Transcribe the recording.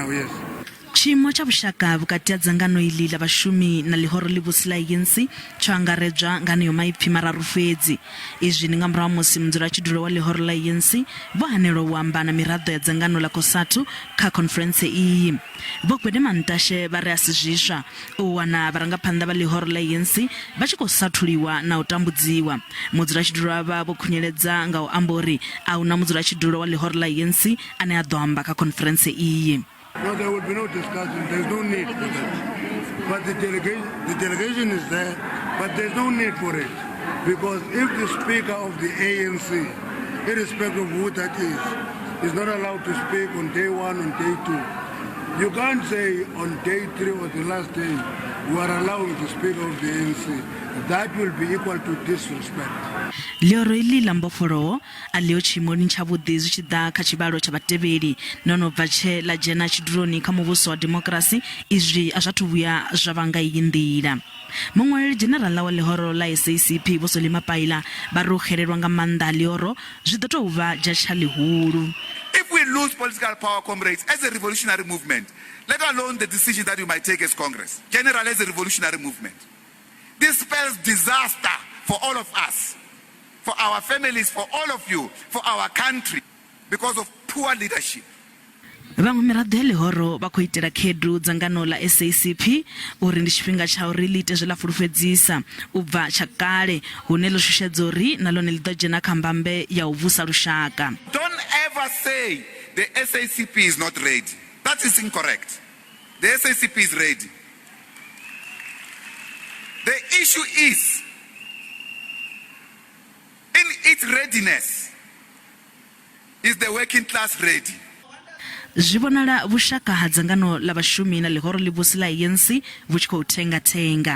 now, yes. Tshiimo tsha vhushaka vhukati ha dzangano iḽi ḽa vhashumi na ḽihoro ḽivhusi ḽa ANC tsho angaredzwa nga haneyo maipfi mararu fhedzi. Izwi ndi nga murahu ha musi mudzulatshidulo wa ḽihoro ḽa ANC vho hanelwa u amba na miraḓo ya dzangano ḽa COSATU kha khonferentse iyi. Vho Gwede Mantashe vha ri a si zwiswa u wana vharangaphanḓa vha ḽihoro ḽa ANC vha tshi khou sathuliwa na u tambudziwa. Mudzulatshidulo avha vho khunyeledza nga u amba uri a huna mudzulatshidulo wa ḽihoro ḽa ANC ane a ḓo amba kha khonferentse iyi. No, there will be no discussion. There's no need for that. But the delegation, the delegation is there, but there's no need for it. Because if the speaker of the ANC, irrespective of who that is, is not allowed to speak on day one, on day two, you can't say on day three or the last day, we are allowing the speaker of the ANC. That will be equal to disrespect. Ḽihoro iḽi ḽa mbofholowo a ḽiho tshiimoni tshavhuḓi zwi tshi ḓa kha tshivhalo tsha vhatevheli no no bva tshe ḽa dzhena tshiduloni kha muvhuso wa demokirasi izwi a zwa thu vhuya zwa vha nga iyi nḓila. Muṅwaleli dzheneraḽa wa ḽihoro ḽa SACP Vho Solly Mapaila vha ri u xelelwa nga maanḓa ha ḽihoro zwi ḓo tou vha dzhatsha ḽihulu. If we lose political power, comrades, as a revolutionary movement, let alone the decision that we might take as Congress, generally as a revolutionary movement, this spells disaster for all of us, for our families, for all of you, for our country, because of poor leadership. Vhaṅwe miraḓo ya ḽihoro vha khou itela khaedu dzangano ḽa SACP uri ndi tshifhinga tsha uri ḽi ite zwe ḽa fulufhedzisa u bva tsha kale hune ḽo shushedza uri na ḽone ḽi ḓo dzhena kha mbambe ya u vusa lushaka. Don't ever say the SACP is not ready. That is incorrect. The SACP is ready. The issue is in its readiness is the working class ready? Zwi vhonala vhushaka ha dzangano ḽa vhashumi na ḽihoro ḽivhusi ḽa ANC vhu tshi khou thenga-thenga.